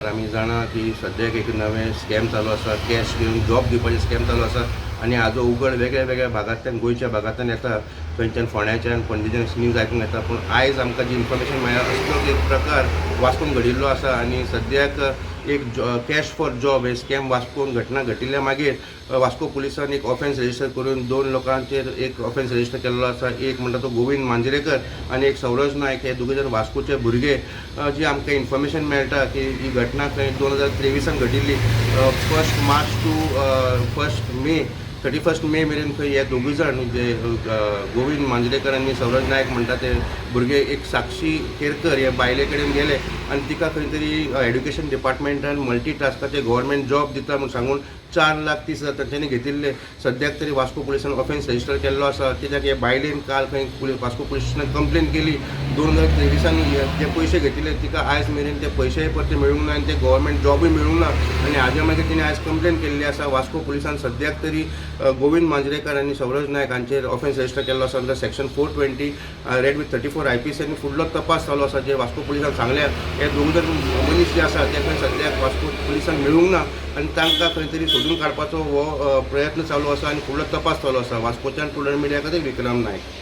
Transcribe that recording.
आमी जाणा की सद्याक एक नवें स्कॅम चालू आसा, कॅश घेवन जॉब दिवपाचें स्कॅम चालू आसा आनी हाजो उगड वेगळ्या वेगळ्या भागांतल्यान, गोंयच्या भागांतल्यान येता. खंयच्यान फोंड्याच्यान, पणजेच्यान न्यूज आयकूंक येता. पूण आयज आमकां जी इन्फॉर्मेशन मेळ्ळ्या, असलोच एक प्रकार वास्कोन घडिल्लो आसा आनी सद्याक एक कॅश फॉर जॉब हे स्कॅम वास्कोन घटना घटिल्ल्या मागीर वास्को पुलिसान एक ऑफेन्स रजिस्टर करून दोन लोकांचेर एक ऑफेन्स रजिस्टर केल्लो आसा. एक म्हणटा तो गोविंद मांजरेकर आनी एक सौरज नायक. हे दोगूय जाण वास्कोचे भुरगे. जी आमकां इन्फॉर्मेशन मेळटा की ही घटना खंय 2023an घटिल्ली. 1 March to 1 May, 31 May मेरेन खंय हे दोगूय जाण, जे गोविंद मांजरेकर आनी सौरज नायक म्हणटा ते भुरगे, एक साक्षी केरकर हे बायले कडेन गेले आनी तिका खंय तरी एड्युकेशन डिपार्टमेंटान मल्टी टास्काचे गव्हर्मेंट जॉब दिता म्हूण सांगून 4,30,000 तांच्यांनी घेतिल्ले. सद्याक तरी वास्को पुलिसान ऑफेन्स रजिस्टर केल्लो आसा, कित्याक हे बायलेन काल खंय वास्को पुलीस स्टेशनात कंप्लेन केली. 2023an जे पयशे घेतिल्ले, तिका आयज मेरेन ते पयशेय परते मेळूंक ना आनी ते गव्हर्मेंट जॉबूय मेळूंक ना आनी हाज्या मागीर तिणें आयज कंप्लेन केल्ली आसा. वास्को पुलिसान सद्याक तरी गोविंद मांजरेकर आनी सौरज नायक हांचेर ऑफेन्स रजिस्टर केल्लो आसा under section 420 read with 34 IPC आनी फुडलो तपास चालू आसा. जे वास्को पुलिसान सांगल्या, हे दोग जाण मनीस जे आसा ते खंय सद्याक वास्को पुलिसान मेळूंक ना आनी तांकां खंय तरी सोदून काडपाचो हो प्रयत्न चालू आसा आनी फुडलो तपास चालू आसा. वास्कोच्यान टुडे मिडिया खातीर विक्रम नायक.